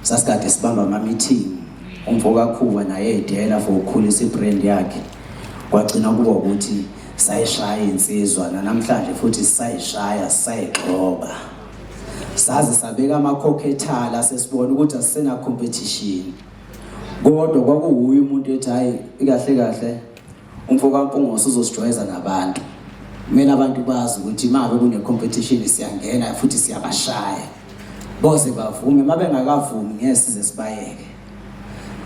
Sasikade sibamba ama-meeting, umfo kaKhuba naye edela for ukukhulisa ibrand yakhe. Kwagcina kuba ukuthi sayishaya insizwa, namhlanje futhi sisayishaya, sisayigxoba. Saze sabeka amakhokho ethala, sesibona ukuthi asisena competition. Kodwa kwakuwuye umuntu ethi hayi, ikahle kahle umfo kaMpungose uzosijwayeza nabantu. Kumele abantu bazi ukuthi uma kune competition siyangena futhi siyabashaya. Boze bavume, uma bengakavumi ngeke size sibayeke.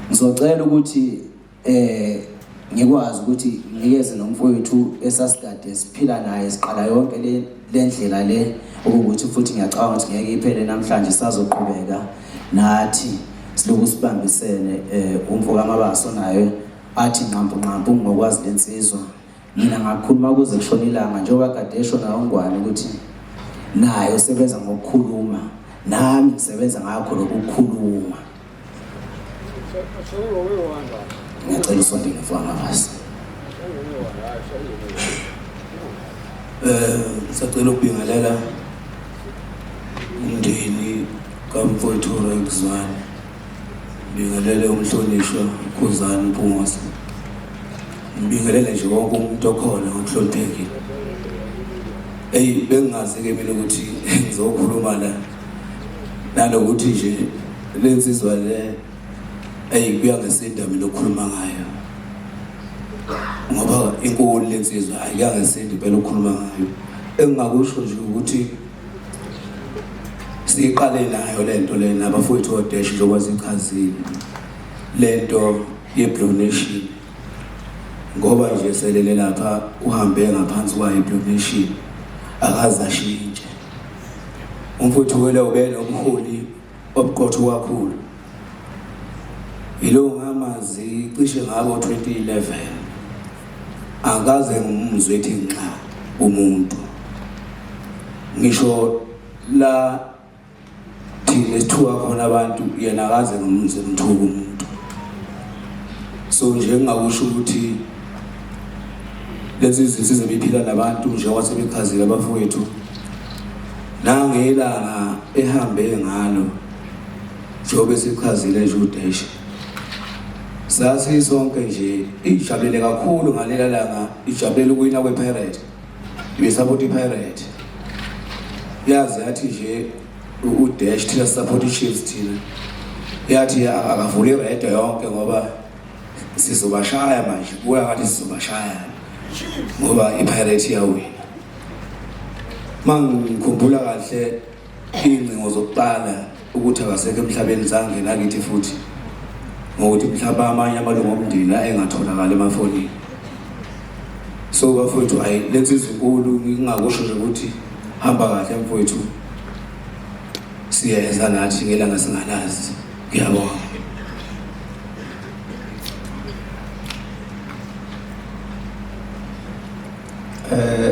Ngizocela ukuthi ngikwazi ukuthi nginikeze nomfowethu esasikade siphila naye siqala yonke le ndlela le, ukuthi futhi ngiyacabanga ukuthi ngeke iphele namhlanje, sazoqhubeka nathi siloku sibambisene. Umfo kaMabaso naye athi nqampu nqampu ngokwazi lensizwa. Mina ngakhuluma kuze kushona ilanga, njengoba kade esho nawo Ngwane ukuthi naye usebenza ngokukhuluma, nami ngisebenza ngakho lokukhuluma. Ngiyacela usondele mfo kaMabaso. Sacela ukubingelela umndeni kamfowethu Rank Zwane. Ngibingelele umhlonishwa uKhuzani Mpungose. Ngibingelele nje wonke umuntu okhona ngokuhloniphekile. Eyi, bengingazi-ke mina ukuthi ngizokhuluma la, nanokuthi nje le nsizwa le, eyi, kuyangesinda mina ukukhuluma ngayo, ngoba inkulu le nsizwa, hayi, kuyangesinda impela ukukhuluma ngayo. Engingakusho nje ukuthi siyiqale nayo lento le nabafowethu oDash, njengoba sichazile lento ye-Blue Nation, ngoba nje selele lapha uhambe ngaphansi kwayo i-Blue Nation, akaze ashintshe. Umfowethu wele ube nobuholi obuqotho kakhulu. Yilo ngamazi cishe ngabo 2011, akaze ngimuzwe ethi nxa umuntu, ngisho la thina esithuka khona abantu, yena akaze ngimuzwe emthuka umuntu. So nje ngingakusho ukuthi lezi zinsizwa bephila nabantu, njengoba sebechazile abafowethu, nangelanga ehambe ngalo, njengoba sichazile nje uDash, sathi sonke nje ijabulele kakhulu ngalela langa, ijabulela ukuwina kwePirate, ibisupport iPirate. Yazi yathi nje uDash, thina support iChiefs thina, yathi akavule iredo yonke ngoba sizobashaya manje, kuya ngathi sizobashaya ngoba iPirate iyawina. Mangikhumbula kahle iy'ngcingo zokuqala ukuthi akasekho emhlabeni zangena kithi futhi, ngokuthi mhlawumbe amanye amalungu omndeni engatholakali emafonini. So bafowethu, hayi, lensizwa inkulu. Ngingakusho nje ukuthi hamba kahle mfowethu, siyeza nathi ngelanga singalazi. Ngiyabonga.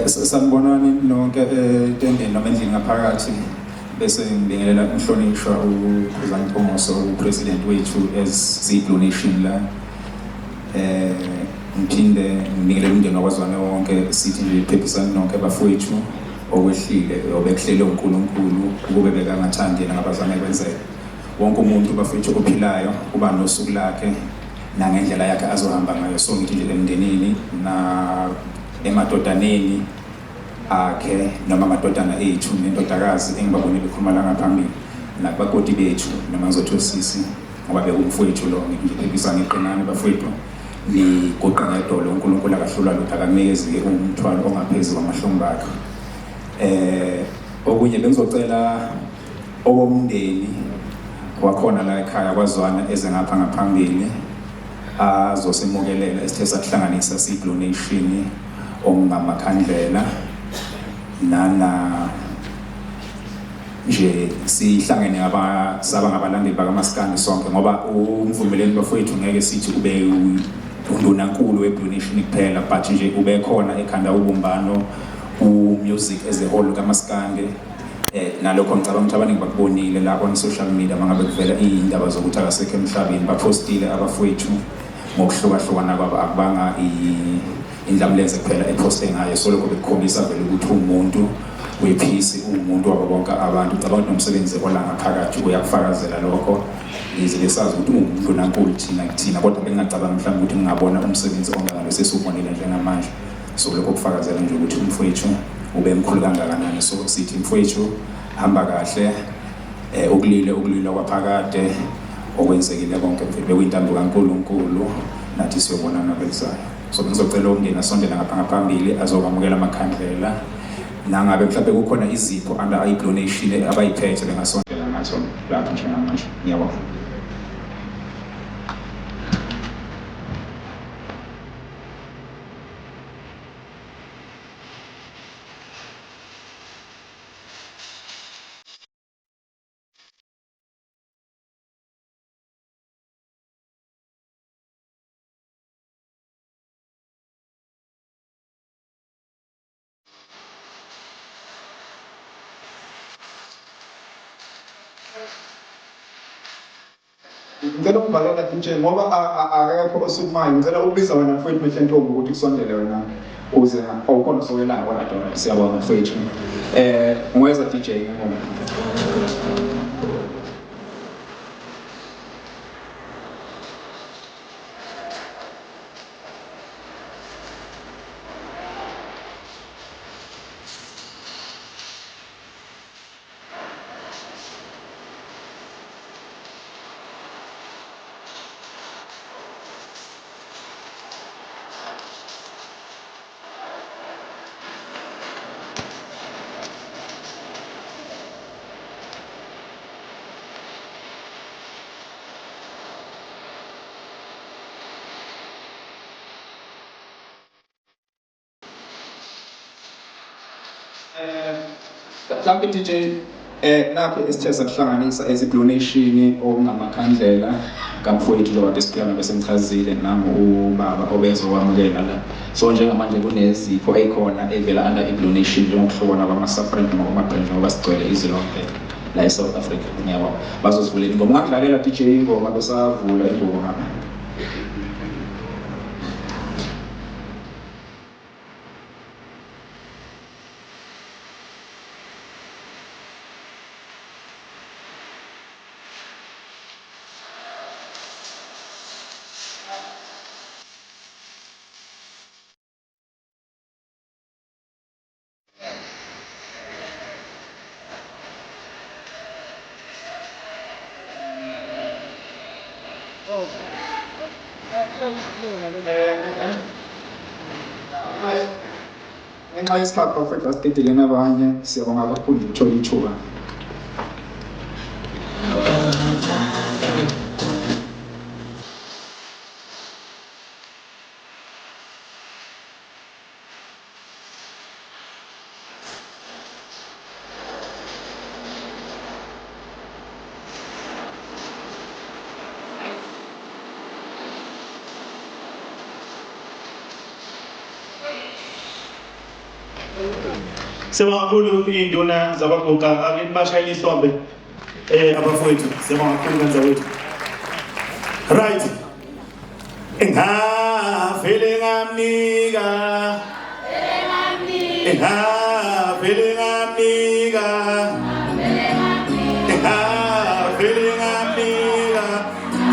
Sanibonani nonke etendeni noma endlini ngaphakathi, bese ngibingelela umhlonishwa uKhuzani Mpungose, upresident wethu as siyi-Blue Nation la. Ngiphinde ngibingelele umndeni wakwaZwane wonke, sithi nje phephisani nonke bafowethu, okwehlile obekuhlele uNkulunkulu, ukube bekangathandi yena ngabazange kwenzeka. Wonke umuntu bafowethu ophilayo uba nosuku lakhe nangendlela yakhe azohamba ngayo. So ngithi nje emndenini na emadodaneni akhe noma amadodana ethu nendodakazi engibabone bekhuluma la ngaphambili, nakubakoti bethu noma ngizothi osisi, ngoba bekumfowethu lo, ngithi nje phephisa, ngiqinani bafowethu, niguqa ngedolo. uNkulunkulu akahlulwa lutho, akanikezi-ke umthwalo ongaphezu kwamahlombe akhe. Okunye bengizocela owomndeni wakhona la ekhaya kwaZwana eze ngapha ngaphambili azosemukelela esithe sakuhlanganisa siyi-Blue Nation, ongamakhandlela nana nje sihlangene aba saba ngabalandeli bakaMaskandi sonke, ngoba uMvumeleni bafowethu ngeke sithi ube undunankulu we-Blue Nation kuphela, but nje ube khona ekhanda ubumbano ku-music as a whole kaMaskandi. Nalokho ngicabanga ukuthi abaningi bakubonile la on social media, mangabe kuvela iy'ndaba zokuthi akasekho emhlabeni, baphostile abafowethu ngokuhlukahlukana kwabo, akubanga indlamlenze kuphela ephoste ngayo. So lokho bekukhombisa vele ukuthi umuntu wephisi, uwumuntu wabo bonke abantu. Ngicabanga ukuthi nomsebenzi ola ngaphakathi uyakufakazela lokho. Yize besazi ukuthi uwumuntu nankulu thina kuthina, kodwa bengingacabanga mhlawumbe ukuthi ngingabona umsebenzi ongangalo sesiwubonile njengamanje. So lokho kufakazela nje ukuthi umfowethu ube mkhulu kangakanani. So sithi mfowethu hamba kahle, ukulile ukulila kwaphakade okwenzekile konke mfethu bekuyintando kaNkulunkulu, nathi siyobonana kwelizayo. So ngizocela umndeni asondele ngapha ngaphambili azokwamukela amakhandlela, nangabe mhlawumbe kukhona izipho under i-Blue Nation abayiphethe bengasondela ngazo lapho njengamanje. Ngiyabonga. Ngicela ukuvalela DJ ngoba akekho osukumayo. Ngicela ukubiza wena mfowethu Mehle Ntombi ukuthi kusondele wena uze awukhona osokelayo kodwa Dora. Siyabonga mfowethu. Ngweza DJ ngoma. Mhlawumbe DJ nakho esithe sakuhlanganisa as Blue Nation okungamakhandlela kamfowethu lo kade siphila bese ngichazile nangu ubaba obezokwamukela la. So njengamanje kunezipho ezikhona evela under i-Blue Nation njengokuhlukana kwama-sub-brand noma kwama-brand njengoba sigcwele izwe lonke la e-South Africa. Ngiyabonga. Bazozivulela ingoma. Ungakudlalela DJ ingoma besavula ingubo ngapha. Ngenxa yesikhathi bafethu asidedele nabanye, siyabonga kakhulu ukuthola ithuba. Siyabonga kakhulu iy'nduna zakwaGuqa, ake nibashayele ihlombe abafowethu. Siyabonga kakhulu kanza wethu. Right. Ngavele ngamnika, ngavele ngamnika, ngavele ngamnika.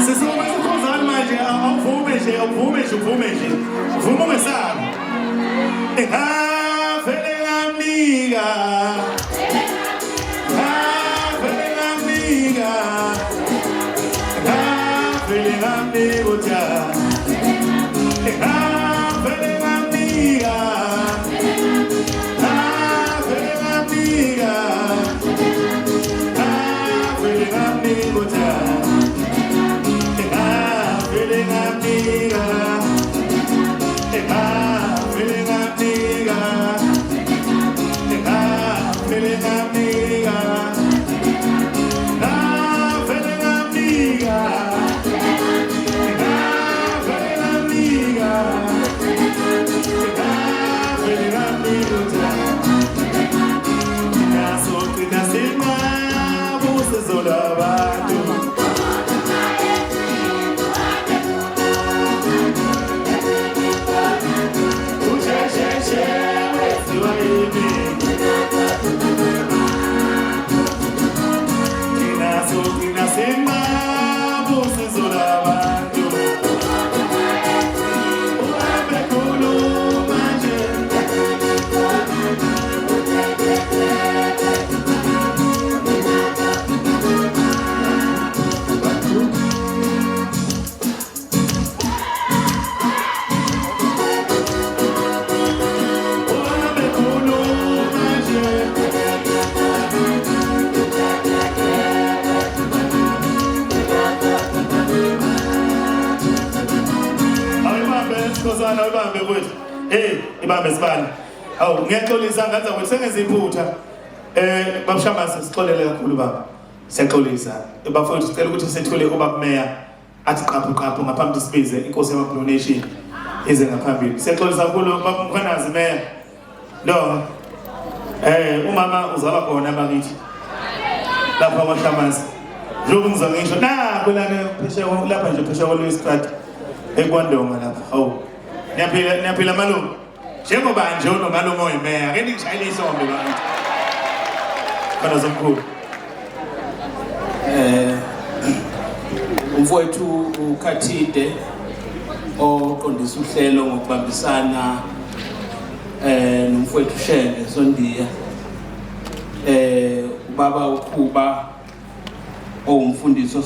Sisuke sikhonzani manje, awuvume nje, awuvume nje, uvume nje, vuma ungesabi. Ngavele ngamnika, ngavele ngamnika, ngavele ngamnika utshani. Ngavele ngamnika, ngavele ngamnika, ngavele ngamnika utshani. Ngavele ngamnika, ngavele ngamnika, ngavele ngamnika, ngavele ngamnika, ngavele Khosana ibambe mfowethu. Hey, ibambe sibani. Awu ngiyaxolisa ngathi ukuthi sengenza iphutha. Babushamase sixolele kakhulu baba. Siyaxolisa. Bafowethu sicela ukuthi sethule ubaba Meya athi qaphu qaphu ngaphambi sibize inkosi yama Blue Nation ize ngaphambili. Siyaxolisa kakhulu baba Mkhwanazi Meya. No. Umama uzalwa khona bakithi. Lapha kwaHlamasi. Njengoba ngizwa ngisho nakho lana phesheya lapha nje phesheya kwa Louis Trade eKwaNdonga lapha. Hawu. Niyaphila niyaphila malume. Njengoba nje unomalume oyimeya, ake ningishayele ihlombe bakithi. Khona zomkhulu. Umfowethu uKhathide oqondisa uhlelo ngokubambisana nomfowethu Shenge Sondiya, ubaba uKhuba owumfundisi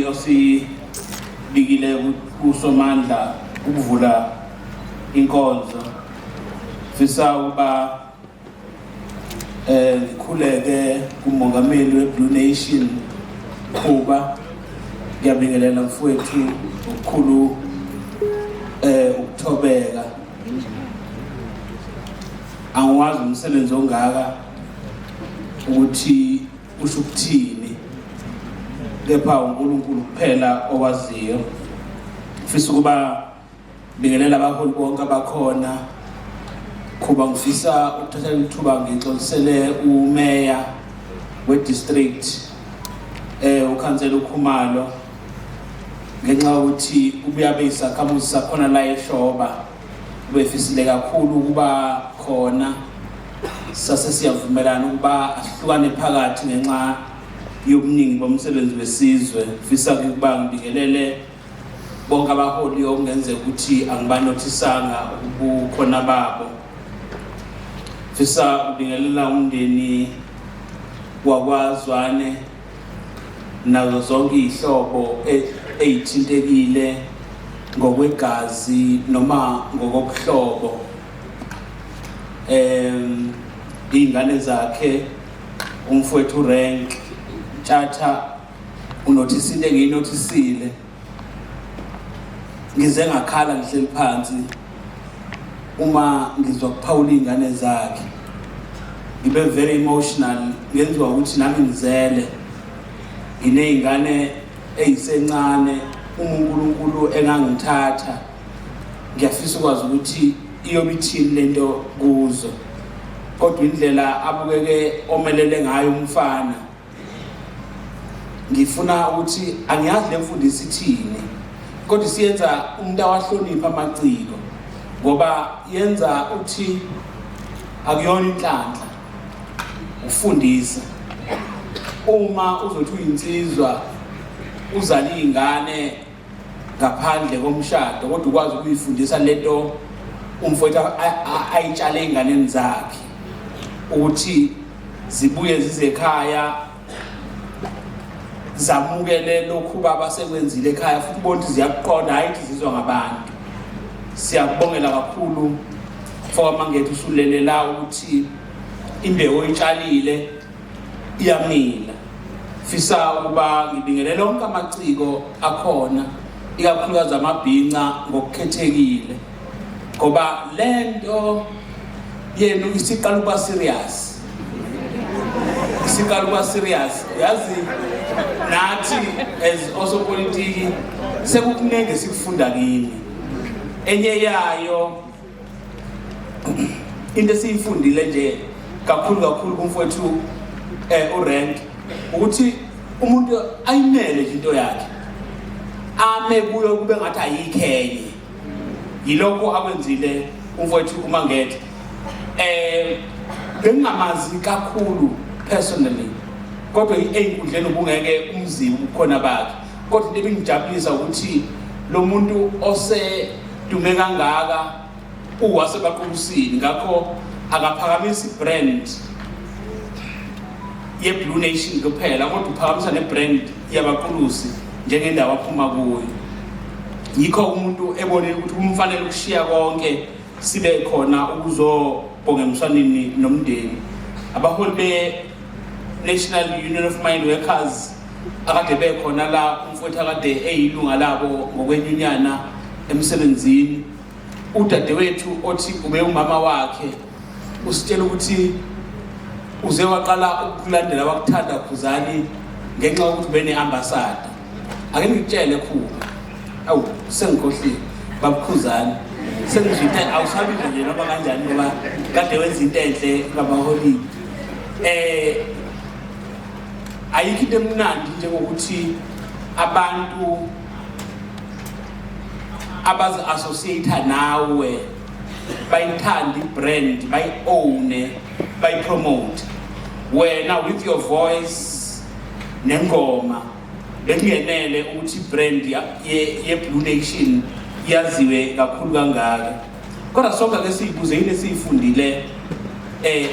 osibikile kuSomandla ukuvula inkonzo, fisa ukuba ngikhuleke kumongameli weBlue Nation Khuba. Ngiyabingelela mfowethu okukhulu ukuthobeka. Angiwazi umsebenzi ongaka ukuthi usho ukuthini, kepha uNkulunkulu kuphela owaziyo. Ngifisa ukuba bingelela abaholi bonke abakhona. Khuba, ngifisa ukuthatha lithuba ngixolisele umeya we-district ukhansela uKhumalo ngenxa yokuthi ubuya beyisakhamuzi sakhona la eShoba, ubefisile kakhulu ukuba khona. Sase siyavumelana ukuba asihlukane phakathi ngenxa yobuningi bomsebenzi wesizwe. Ngifisa ukuba ngibingelele bonke abaholi okungenzeka ukuthi angibanothisanga ubukhona babo. Fisa ukubingelela umndeni wakwaZwane nazo zonke iy'hlobo ey'thintekile ngokwegazi noma ngokobuhlobo. Iy'ngane zakhe umfowethu Rank Tshatha unothisa into engiyinothisile, ngize ngakhala ngihleli phansi uma ngizwa kuphawula iy'ngane zakhe. Ngibe very emotional, ngenziwa ukuthi nami ngizele nginey'ngane ey'sencane. Uma uNkulunkulu engangithatha, ngiyafisa ukwazi ukuthi iyobe ithini lento kuzo, kodwa indlela abukeke omelele ngayo umfana, ngifuna ukuthi angiyazi le mfundiso ithini, kodwa siyenza umuntu awahlonipha amaciko, ngoba yenza uthi akuyona inhlanhla ufundisa uma uzothi uyinsizwa uzala iy'ngane ngaphandle komshado, kodwa ukwazi ukuyifundisa lento umfowethu ayitshale ey'nganeni zakhe ukuthi zibuye zize ekhaya zamukele lokhu baba sekwenzile ekhaya, futhi ubona ukuthi ziyakuqonda, hhayi ukuthi zizwa ngabantu. Siyakubongela kakhulu mfokaMangethe, usulelela ukuthi imbewu oyitshalile iyamila. Fisa ukuba ngibingelele onke amaciko akhona, ikakhulukazi amabhinca ngokukhethekile, ngoba lento yenu isiqala ukuba serious, isiqala ukuba serious. Yazi nathi as osopolitiki sekukuningi esikufunda kini. Enye yayo into esiyifundile nje kakhulu kakhulu kumfowethu uRank ukuthi umuntu ayimele nje into yakhe, ame kuyo kube ngathi ayikho enye. Yilokho akwenzile umfowethu uMangethe. Bengingamazi kakhulu personally, kodwa ey'nkundleni ubungeke umziwe ubukhona bakhe, kodwa into ebingijabulisa ukuthi lo muntu osedume kangaka uwasebaqulusini, ngakho akaphakamisi brand ye-Blue Nation kuphela, kodwa uphakamisa ne-brand yabaqulusi njengendawo aphuma kuyo. Yikho umuntu ebonile ukuthi kumfanele ukushiya konke sibe khona ukuzobonga emswanini nomndeni. Abaholi be-National Union of Mine Workers akade bekhona la, umfowethu akade eyilunga labo ngokwenyunyana emsebenzini. Udadewethu othi ube umama wakhe usitshela ukuthi uze waqala ukulandela wakuthanda Khuzani ngenxa yokuthi bene-ambassador. Ake ngikutshele Khuba, awu sengikhohliwe babukhuzani sengizwe into awusabiza nje noma kanjani ngoba kade wenza into enhle ngamaholidi. Ayikho into emnandi njengokuthi abantu abazi-associate nawe bayithande i-brand, bayi-owne, bayipromote. Wena with your voice nengoma bekungenele ukuthi i-brand ye-Blue Nation yaziwe kakhulu kangaka. Kodwa sonke ake siyibuze, yini esiyifundile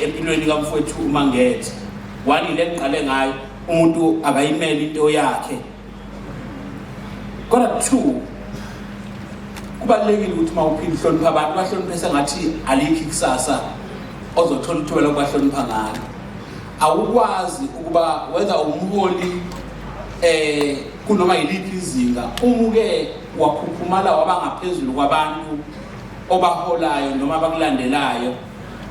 empilweni kamfowethu uMangethe? One, ile ngiqale ngayo, umuntu akayimele into yakhe. Kodwa two, kubalulekile ukuthi uma uphila uhloniphe abantu, bahloniphe sengathi alikho ikusasa ozothola ithuba lokubahlonipha ngalo. Awukwazi ukuba whether umholi kunoma yiliphi izinga, umuke wakhukhumala waba ngaphezulu kwabantu obaholayo noma abakulandelayo,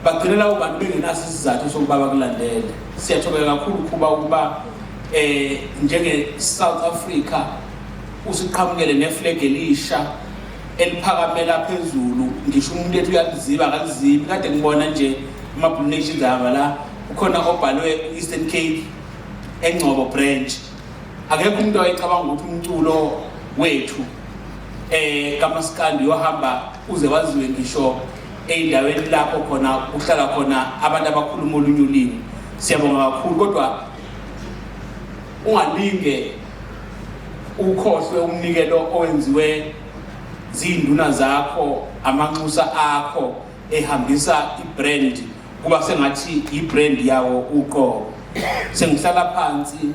bagcine labo bantu bengenaso isizathu sokuba bakulandele. Siyathobeka kakhulu Khuba ukuba njenge South Africa usiqhamukele neflag elisha eliphakamela phezulu, ngisho umuntu ethi uyaliziba akalizibi. Kade ngibona nje ama Blue Nations ahamba la, ukhona obhalwe Eastern Cape eNgcobo branch. Akekho umuntu owayecabanga ukuthi umculo wethu kaMaskandi uyohamba uze waziwe ngisho ey'ndaweni lapho khona kuhlala khona abantu abakhuluma olunye ulimi. Siyabonga kakhulu, kodwa ungalinge ukhohlwe umnikelo owenziwe zinduna zakho, amanxusa akho ehambisa ibrand kuba sengathi ibrand yawo uqobo. Sengihlala phansi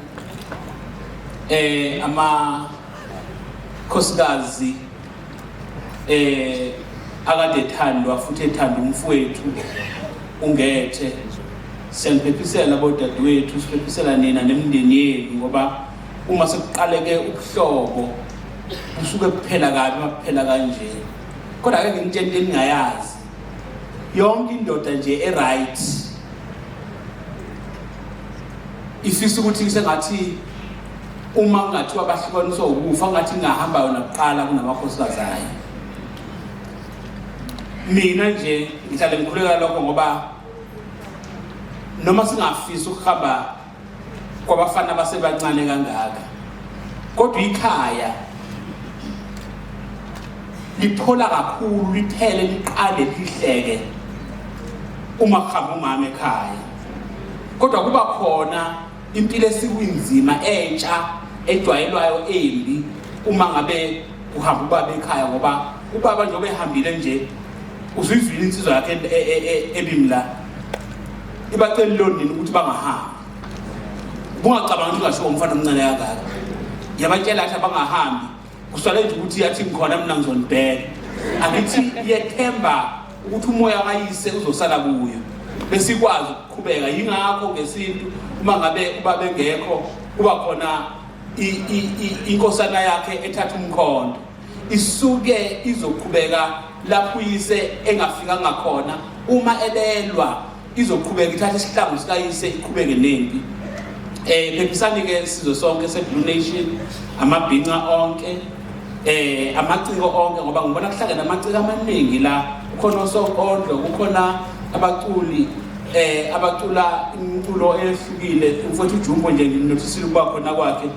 amakhosikazi akade ethandwa futhi ethanda umfowethu uNgethe. Siyaniphephисela bodadewethu, siphephisela nina nemindeni yenu, ngoba uma sekuqaleke ubuhlobo busuke kuphela kabi makuphela kanje. Kodwa ake ngimtshele into eningayazi, yonke indoda nje e-right ifisa ukuthi sengathi uma kungathiwa bahlukaniswa ukufa, ngathi ngingahamba yona kuqala kunamakhosikazi ayo. Mina nje ngihlale ngikhuleka lokho, ngoba noma singafisi ukuhamba kwabafana abasebancane kangaka, kodwa ikhaya liphola kakhulu, liphele, liqale lihleke uma kuhamba umama ekhaya. Kodwa kuba khona impilo esikwinzima entsha ejwayelwayo embi uma ngabe kuhamba ubaba ekhaya, ngoba ubaba njengoba ehambile nje uzuyizwile insizwa yakhe ebimla ibacela lonini ukuthi bangahambi. Ubungacabanga ukuthi ungashiwo umfana omncane kangaka, yabatshela athi abangahambi, kusale nje ukuthi yathi ngikhona mina ngizonibheka. Angithi yethemba ukuthi umoya kayise uzosala kuyo besikwazi ukuqhubeka. Yingakho ngesintu uma ngabe ubaba engekho kuba khona inkosana yakhe ethatha umkhonto, isuke izoqhubeka lapho uyise engafikanga khona. Uma ebelwa izoqhubeka ithathe isihlangu sikayise iqhubeke nempi. Phephisani ke sizwe sonke se-Blue Nation, amabhinca onke, amaciko onke, ngoba ngibona kuhlangene amaciko amaningi la. Kukhona osonkondlo, kukhona abaculi abacula imiculo ehlukile. Umfowethu uJumbo nje nginothisile ukuba khona kwakhe.